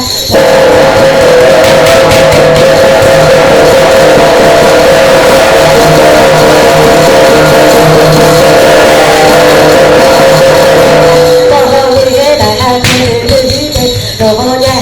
Yog no ces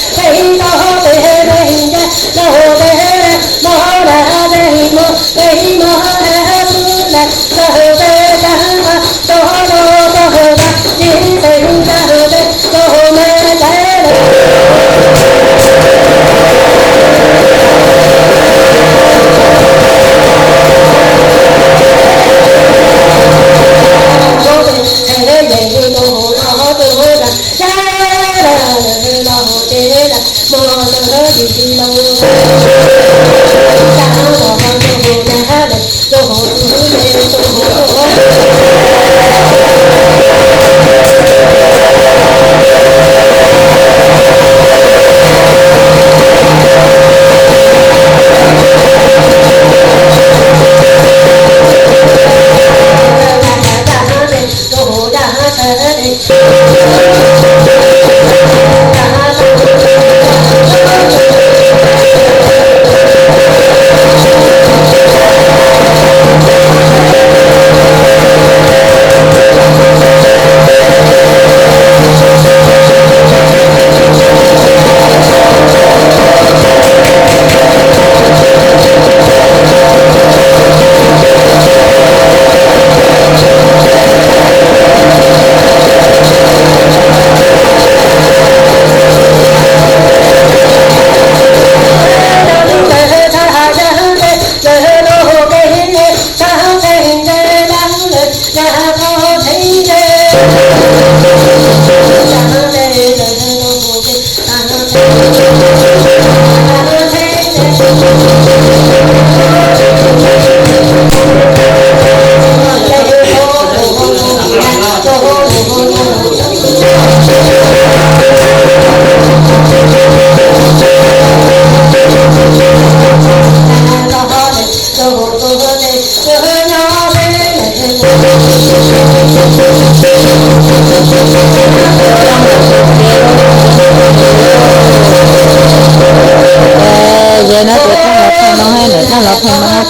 pheej los pheej no, lawm pheej los pheej no,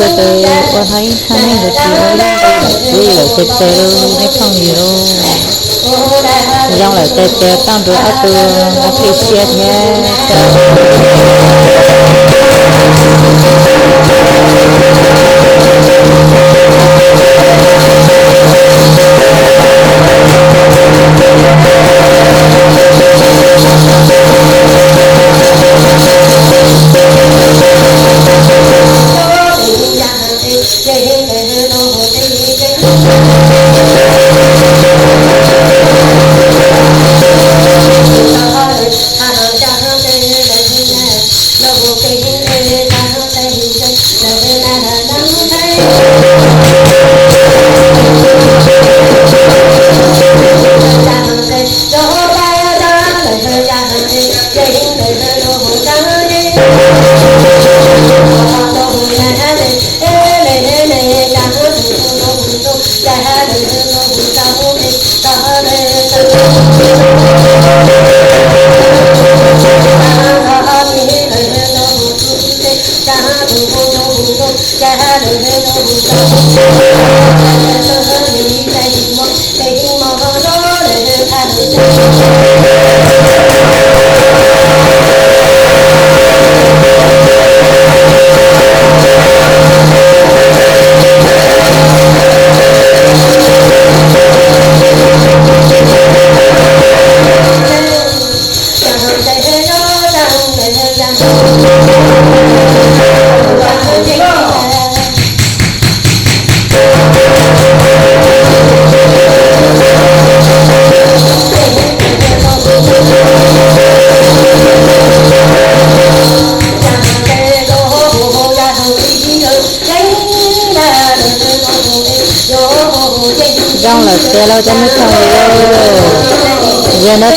tus tus ua thaj ib thaj neeg tus tsis ua li ntawd, lawm ces tes tes li nej pheej yus lauj. Zoo lawm ces tes tes tau nrug ob tug ua pheej siab thiab. Zoo lawm tiag lauj cov me phooj ywg, yog no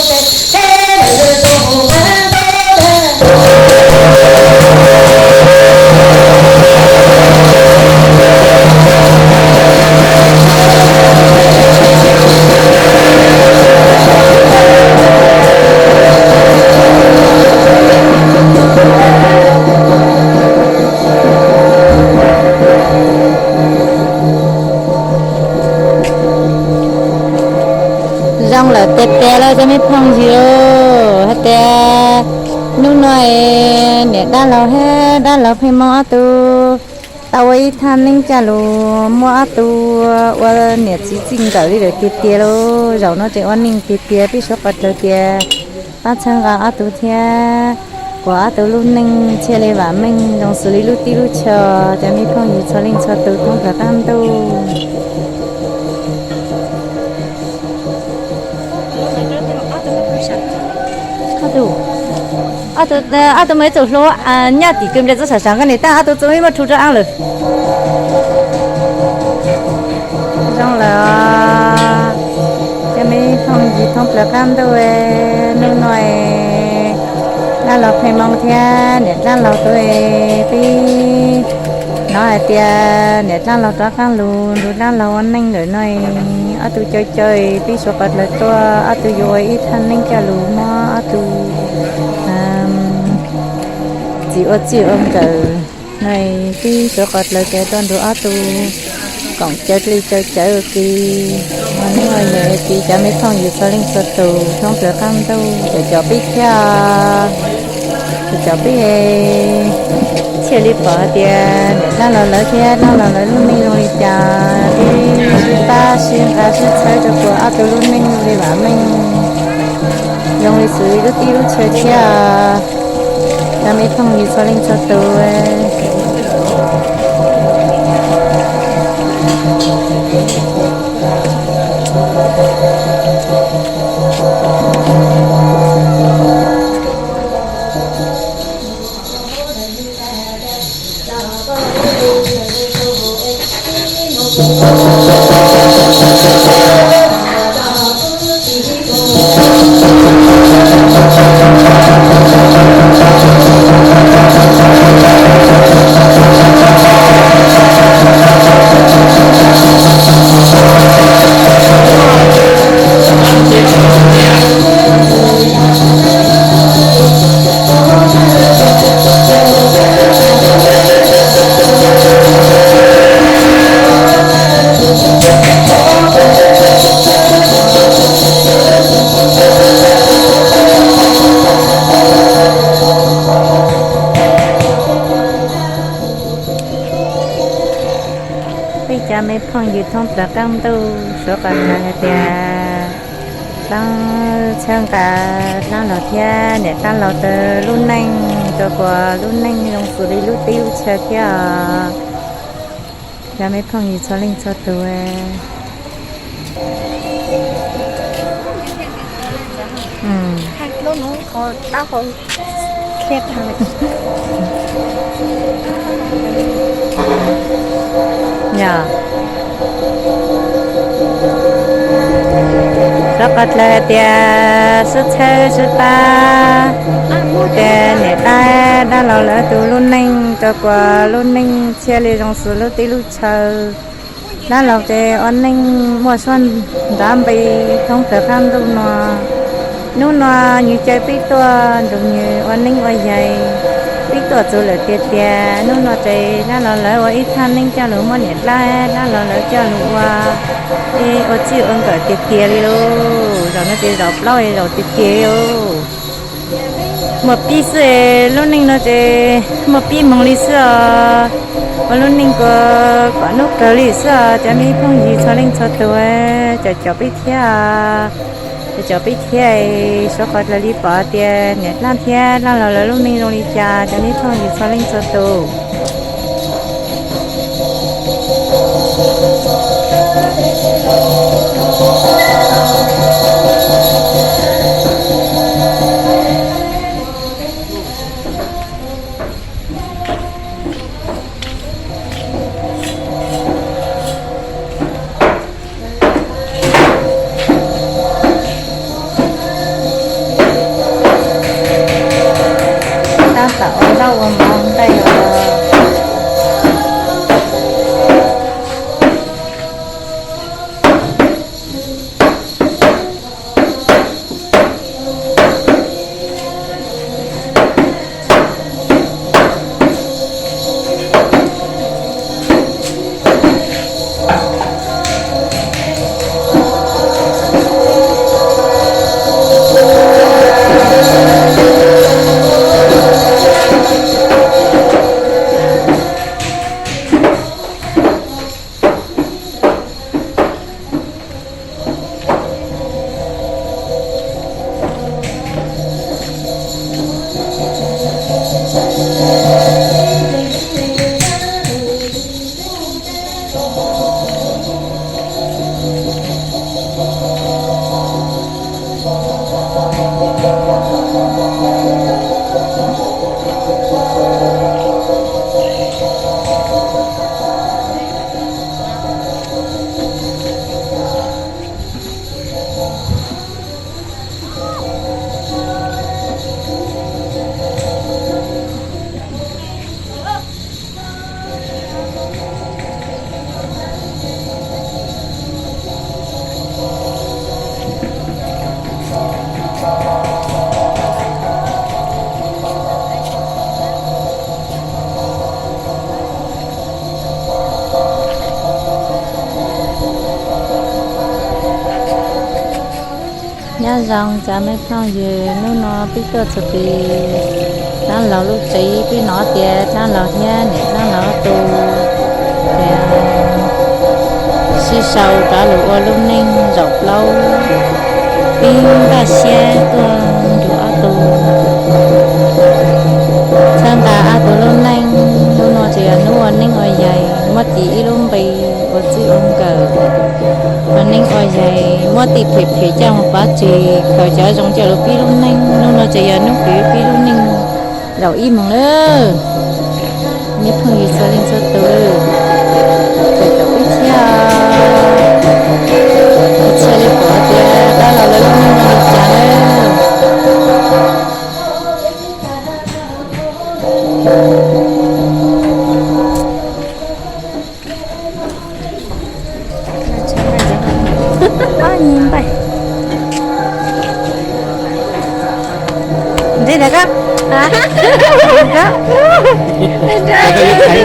ces Zoo lawm tiag tiag lauj cov me phooj ywg, hais tias hnub no niam dab laug thiab dab laug Pheej Hmoo ob tug tau ua ib thaj neeb caj lus, muab ob tug ua niam txiv txij nkawm li lawm tiag tiag lauj. Zaum no ces ua neej tiag tiag, peb suav qhov dlawg tias pab txhawb nqa ob tug thiab kuas ob tug lub neej thiaj li vam meej zoo xws li lub teb lub chaw. Cov me phooj ywg txhua leej txhua tus thoob plaws qab ntuj. Ob tug, ob tug muaj ib tug hlub nyaj tim kws nplej txob sam sam nkaj niam tab ob tug txo ib muaj rhu rau ab lawm. Zoo lawm cov me phooj ywg thoob plaws qab ntuj, hnub no dab laug Pheej Hmoo thiab niam dab laug tub, peb hnov hais tias niam dab laug rov qab lug nrug dab laug ua neej lawm no, ob tug caw caw peb suav qhov dlawg tuaj, ob tug yuav ua ib thaj neeb caj lus muab ob tug txiv ua txij ua nkawm no, peb suav qhov dlawg tias tuaj nrug ob tug koom caw dlej caw cawv ua ke, ua neej ua yaig ua ke. Cov me phooj ywg txhua leej txhua tus thoob plaws qab ntuj, cov caum peb thiab, cov caum peb, thiaj li pom hais tias niam dab laug lawv thiab dab laug lawv lub neej zoo li cas, peb sib pab sib nqa sib txhawb rau kuas ob tug lub neej zoo li vam meej, zoo li xws li lub teb lub chaw thiab. Cov me phooj ywg txhua leej txhua tus, peb cov me phooj ywg thoob plaws qab ntuj, suav qhov dlawg hais tias pab txhawb nqa dab laug thiab niam dab laug lawv lub neej rau kuas lub neej zoo xws li lub teb lub chaw thiab os. Cov me phooj ywg txhua leej txhua tus, yog suav qhov dlawg hais tias sib txhawb sib pab, ces niam dab, dab laug lawv tus lub neej rau kuas lub neej thiaj li zoo xws lub teb lub chaw. Dab laug ces ua neej muaj suab nrab npe thoob plaws qab ntuj no. Hnub no nws caw peb tuaj nrug nws ua neej ua yaig, peb tuaj txug lawm tiag tiag. Hnub no ces dab laug lawv ua ib thaj neeb coj lug muab niam dab, dab laug lawv coj lug ua, ua txij ua nkawm tiag tiag li lauj. Zaum no ces zaum plaub zaum tiag tiag li lauj. Muaj pib xwb, lub neej no ces muaj pib moog li xwb os. Ua lub neej kuas kom nub kawg li xwb os. Cov me phooj ywg txhua leej txhua tus, cov caum peb thiab, cov caum peb thiab, suav qhov dlawg li pom tias niam dab thiab dab laug lawv lub neej zoo li cas, cov me phooj ywg txhua leej txhua tus. Tab tom ua zaub ua mov ntej os. Nyob zoo cov me phooj ywg, hnub no peb tuaj txog tim dlaab laug lub tsev, peb hnov tias dlaab laug thiab niam dlaab laug ob tug sib sau rov lug ua lub neej zaum plaub, peb npaj siab tuaj nrug ob tug txhawb nqa ob tug lub neej. Hnub no ces yog hnub ua neeb ua yaig, muab tis ib lub npe ua txij ua nkawm, ua neeb ua yaig, muab tej phem phem coj mus pov tseg kom cov zoo coj lug pib lub neej. Hnub no ces yog hnub peb pib lub neej zaum ib moog lawm. Me phooj ywg txhua leej txhua tug, caum peb thiab, txhua leej pom tias dab laug lawv lub neej zoo li cas lawm. Ntawd koj, koj yuav thaiv